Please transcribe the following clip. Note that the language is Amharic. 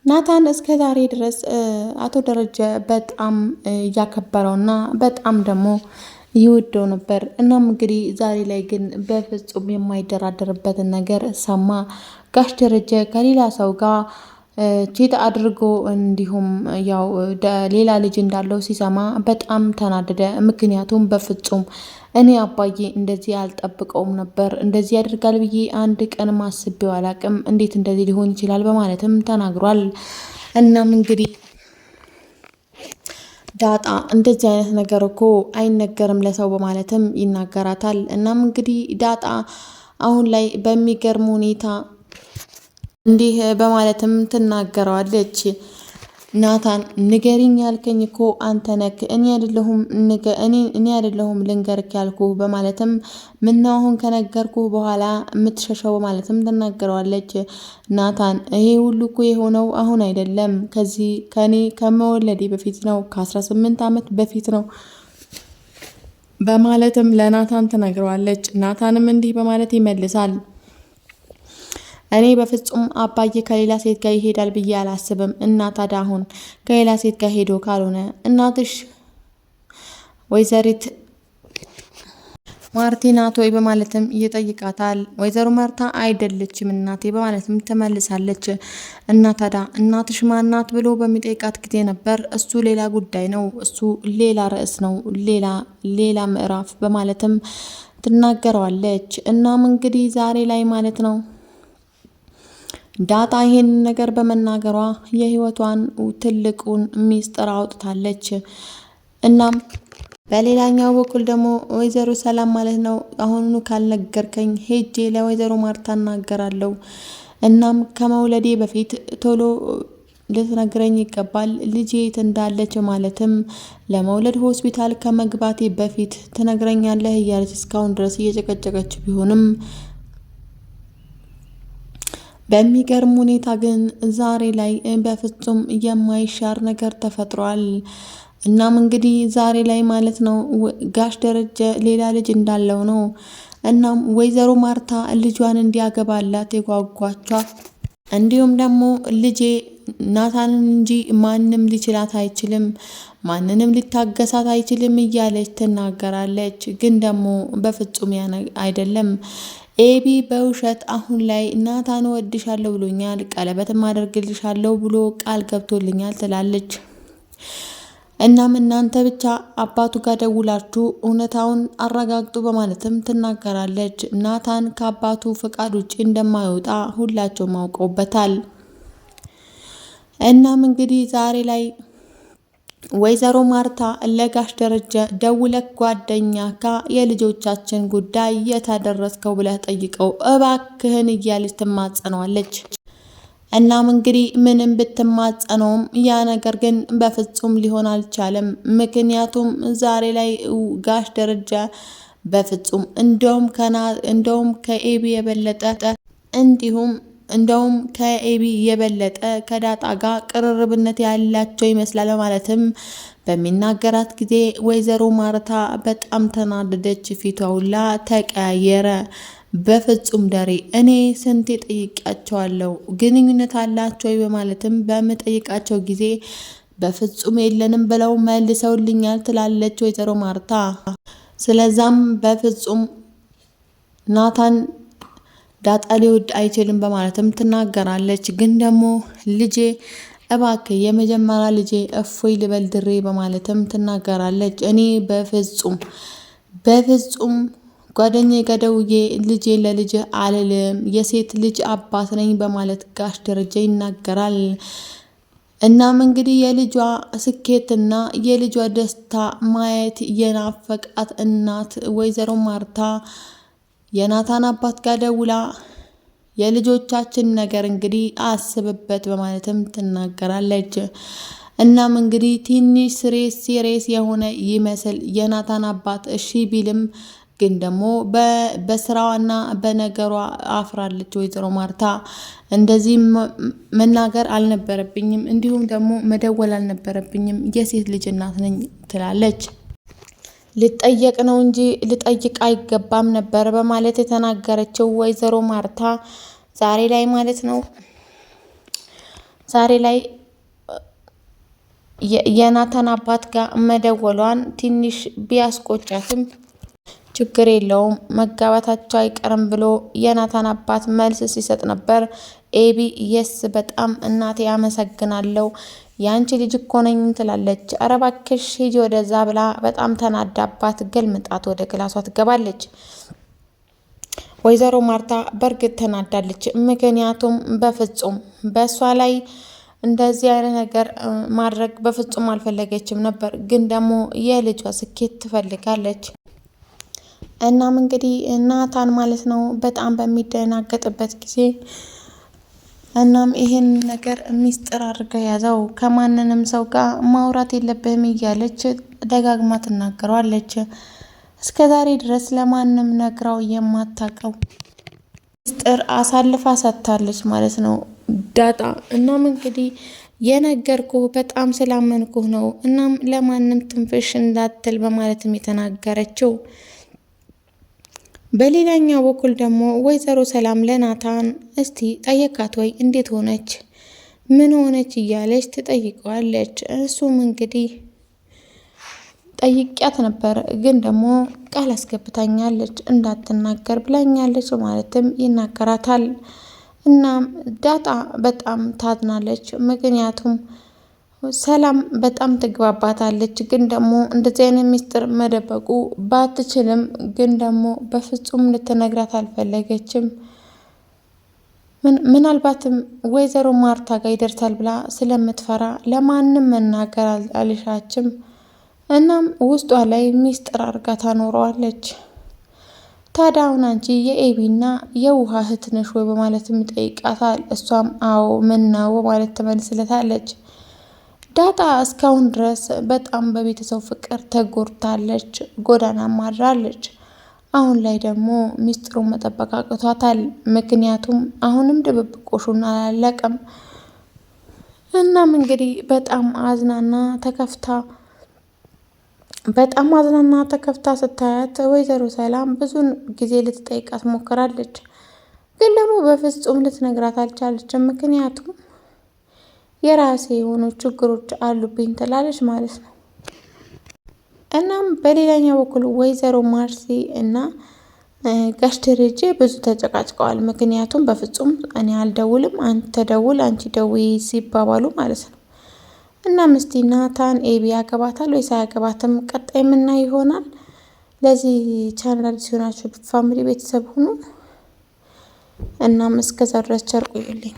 ናታን እስከ ዛሬ ድረስ አቶ ደረጀ በጣም እያከበረውና በጣም ደግሞ ይወደው ነበር። እናም እንግዲህ ዛሬ ላይ ግን በፍጹም የማይደራደርበትን ነገር ሰማ። ጋሽ ደረጀ ከሌላ ሰው ጋር ቼት አድርጎ እንዲሁም ያው ሌላ ልጅ እንዳለው ሲሰማ በጣም ተናደደ። ምክንያቱም በፍጹም እኔ አባዬ እንደዚህ አልጠብቀውም ነበር፣ እንደዚህ ያደርጋል ብዬ አንድ ቀን አስቤው አላቅም፣ እንዴት እንደዚህ ሊሆን ይችላል በማለትም ተናግሯል። እናም እንግዲህ ዳጣ እንደዚህ አይነት ነገር እኮ አይነገርም ለሰው በማለትም ይናገራታል። እናም እንግዲህ ዳጣ አሁን ላይ በሚገርም ሁኔታ እንዲህ በማለትም ትናገረዋለች። ናታን ንገሪኝ ያልከኝ እኮ አንተ ነክ እኔ አይደለሁም እኔ አይደለሁም ልንገርክ ያልኩ በማለትም ምነው አሁን ከነገርኩ በኋላ የምትሸሸው በማለትም ትናገረዋለች። ናታን ይሄ ሁሉ እኮ የሆነው አሁን አይደለም፣ ከዚህ ከኔ ከመወለዴ በፊት ነው፣ ከ18 ዓመት በፊት ነው በማለትም ለናታን ትነግረዋለች። ናታንም እንዲህ በማለት ይመልሳል። እኔ በፍጹም አባዬ ከሌላ ሴት ጋር ይሄዳል ብዬ አላስብም። እና ታዲያ አሁን ከሌላ ሴት ጋር ሄዶ ካልሆነ እናትሽ ወይዘሪት ማርቲ ናት ወይ በማለትም ይጠይቃታል። ወይዘሮ ማርታ አይደለችም እናቴ በማለትም ትመልሳለች። እና ታዲያ እናትሽ ማናት ብሎ በሚጠይቃት ጊዜ ነበር እሱ ሌላ ጉዳይ ነው፣ እሱ ሌላ ርዕስ ነው፣ ሌላ ሌላ ምዕራፍ በማለትም ትናገረዋለች። እናም እንግዲህ ዛሬ ላይ ማለት ነው ዳጣ ይሄንን ነገር በመናገሯ የህይወቷን ትልቁን ሚስጥር አውጥታለች። እናም በሌላኛው በኩል ደግሞ ወይዘሮ ሰላም ማለት ነው አሁኑኑ ካልነገርከኝ ሄጄ ለወይዘሮ ማርታ እናገራለሁ። እናም ከመውለዴ በፊት ቶሎ ልትነግረኝ ይገባል ልጄ የት እንዳለች፣ ማለትም ለመውለድ ሆስፒታል ከመግባቴ በፊት ትነግረኛለህ እያለች እስካሁን ድረስ እየጨቀጨቀች ቢሆንም በሚገርም ሁኔታ ግን ዛሬ ላይ በፍጹም የማይሻር ነገር ተፈጥሯል። እናም እንግዲህ ዛሬ ላይ ማለት ነው ጋሽ ደረጀ ሌላ ልጅ እንዳለው ነው። እናም ወይዘሮ ማርታ ልጇን እንዲያገባላት የጓጓቿ እንዲሁም ደግሞ ልጄ ናታንን እንጂ ማንም ሊችላት አይችልም፣ ማንንም ሊታገሳት አይችልም እያለች ትናገራለች። ግን ደግሞ በፍጹም ያ አይደለም። ኤቢ በውሸት አሁን ላይ ናታን እወድሻለሁ ብሎኛል፣ ቀለበትም አደርግልሻለሁ ብሎ ቃል ገብቶልኛል ትላለች። እናም እናንተ ብቻ አባቱ ጋር ደውላችሁ እውነታውን አረጋግጡ በማለትም ትናገራለች። ናታን ከአባቱ ፈቃድ ውጭ እንደማይወጣ ሁላቸውም አውቀውበታል። እናም እንግዲህ ዛሬ ላይ ወይዘሮ ማርታ ለጋሽ ደረጀ ደውለክ ጓደኛ ካ የልጆቻችን ጉዳይ የታደረስከው ብለህ ጠይቀው እባክህን እያለች ትማጸነዋለች። እናም እንግዲህ ምንም ብትማጸነውም ያ ነገር ግን በፍጹም ሊሆን አልቻለም። ምክንያቱም ዛሬ ላይ ጋሽ ደረጀ በፍጹም እንደውም ከኤቢ የበለጠ እንዲሁም እንደውም ከኤቢ የበለጠ ከዳጣ ጋር ቅርርብነት ያላቸው ይመስላል ማለትም በሚናገራት ጊዜ ወይዘሮ ማርታ በጣም ተናደደች። ፊቷ ሁላ ተቀያየረ። በፍጹም ደሬ እኔ ስንቴ ጠይቂያቸዋለሁ ግንኙነት አላቸው በማለትም በምጠይቃቸው ጊዜ በፍጹም የለንም ብለው መልሰውልኛል ትላለች ወይዘሮ ማርታ። ስለዛም በፍጹም ናታን ዳጣ ሊወድ አይችልም በማለትም ትናገራለች። ግን ደግሞ ልጄ እባክህ የመጀመሪያ ልጄ እፎይ ልበል ድሬ በማለትም ትናገራለች። እኔ በፍጹም በፍጹም ጓደኛዬ ጋር ደውዬ ልጄ ለልጅ አልልም የሴት ልጅ አባት ነኝ በማለት ጋሽ ደረጀ ይናገራል። እናም እንግዲህ የልጇ ስኬትና የልጇ ደስታ ማየት የናፈቃት እናት ወይዘሮ ማርታ የናታን አባት ጋር ደውላ የልጆቻችን ነገር እንግዲህ አስብበት በማለትም ትናገራለች። እናም እንግዲህ ትንሽ ስሬስ serious የሆነ ይመስል የናታን አባት እሺ ቢልም ግን ደግሞ በስራዋና በነገሯ አፍራለች ወይዘሮ ማርታ። እንደዚህ መናገር አልነበረብኝም፣ እንዲሁም ደግሞ መደወል አልነበረብኝም፣ የሴት ልጅ እናት ነኝ ትላለች። ልጠየቅ ነው እንጂ ልጠይቅ አይገባም ነበር በማለት የተናገረችው ወይዘሮ ማርታ ዛሬ ላይ ማለት ነው ዛሬ ላይ የናታን አባት ጋር መደወሏን ትንሽ ቢያስቆጫትም ችግር የለውም መጋባታቸው አይቀርም ብሎ የናታን አባት መልስ ሲሰጥ ነበር። ኤቢ yes በጣም እናቴ አመሰግናለሁ፣ የአንቺ ልጅ እኮ ነኝ ትላለች። ኧረ እባክሽ ሂጂ ወደዛ ብላ በጣም ተናዳባት ገልምጣት ወደ ክላሷ ትገባለች። ወይዘሮ ማርታ በእርግጥ ተናዳለች። ምክንያቱም በፍጹም በእሷ ላይ እንደዚህ አይነት ነገር ማድረግ በፍጹም አልፈለገችም ነበር፣ ግን ደግሞ የልጇ ስኬት ትፈልጋለች። እናም እንግዲህ ናታን ማለት ነው በጣም በሚደናገጥበት ጊዜ እናም ይሄን ነገር ሚስጥር አድርገ ያዘው፣ ከማንንም ሰው ጋር ማውራት የለብህም እያለች ደጋግማ ትናገረዋለች። እስከ ዛሬ ድረስ ለማንም ነግራው የማታውቀው ሚስጥር አሳልፋ ሰጥታለች ማለት ነው ዳጣ። እናም እንግዲህ የነገርኩህ በጣም ስላመንኩህ ነው፣ እናም ለማንም ትንፍሽ እንዳትል በማለትም የተናገረችው። በሌላኛው በኩል ደግሞ ወይዘሮ ሰላም ለናታን እስቲ ጠየካት ወይ እንዴት ሆነች ምን ሆነች እያለች ትጠይቀዋለች። እሱም እንግዲህ ጠይቂያት ነበር፣ ግን ደግሞ ቃል አስገብታኛለች እንዳትናገር ብላኛለች ማለትም ይናገራታል። እናም ዳጣ በጣም ታዝናለች። ምክንያቱም ሰላም በጣም ትግባባታለች፣ ግን ደግሞ እንደዚህ አይነት ሚስጥር መደበቁ ባትችልም ግን ደግሞ በፍጹም ልትነግራት አልፈለገችም። ምናልባትም ወይዘሮ ማርታ ጋር ይደርሳል ብላ ስለምትፈራ ለማንም መናገር አልሻችም። እናም ውስጧ ላይ ሚስጥር አድርጋ ታኖረዋለች። ታዲያ አሁን አንቺ የኤቢና የውሃ እህት ነሽ ወይ በማለትም ይጠይቃታል። እሷም አዎ ምን ነው በማለት ትመልስለታለች። ዳጣ እስካሁን ድረስ በጣም በቤተሰብ ፍቅር ተጎድታለች፣ ጎዳና ማድራለች። አሁን ላይ ደግሞ ሚስጥሩን መጠበቅ አቅቷታል። ምክንያቱም አሁንም ድብብቆሹን አላለቀም። እናም እንግዲህ በጣም አዝናና ተከፍታ ስታያት ወይዘሮ ሰላም ብዙ ጊዜ ልትጠይቃት ሞክራለች፣ ግን ደግሞ በፍጹም ልትነግራት አልቻለችም። ምክንያቱም የራሴ የሆኑ ችግሮች አሉብኝ ትላለች ማለት ነው። እናም በሌላኛው በኩል ወይዘሮ ማርሲ እና ጋሽ ደረጀ ብዙ ተጨቃጭቀዋል። ምክንያቱም በፍጹም እኔ አልደውልም፣ አንተ ደውል፣ አንቺ ደውይ ሲባባሉ ማለት ነው። እናም እስቲ ናታን ኤቢ ያገባታል ወይስ አያገባትም? ቀጣይ የምናይ ይሆናል። ለዚህ ቻናል አዲስ የሆናችሁ family ቤተሰብ ሁኑ። እናም እስከዛ ድረስ ቸር ቆዩልኝ።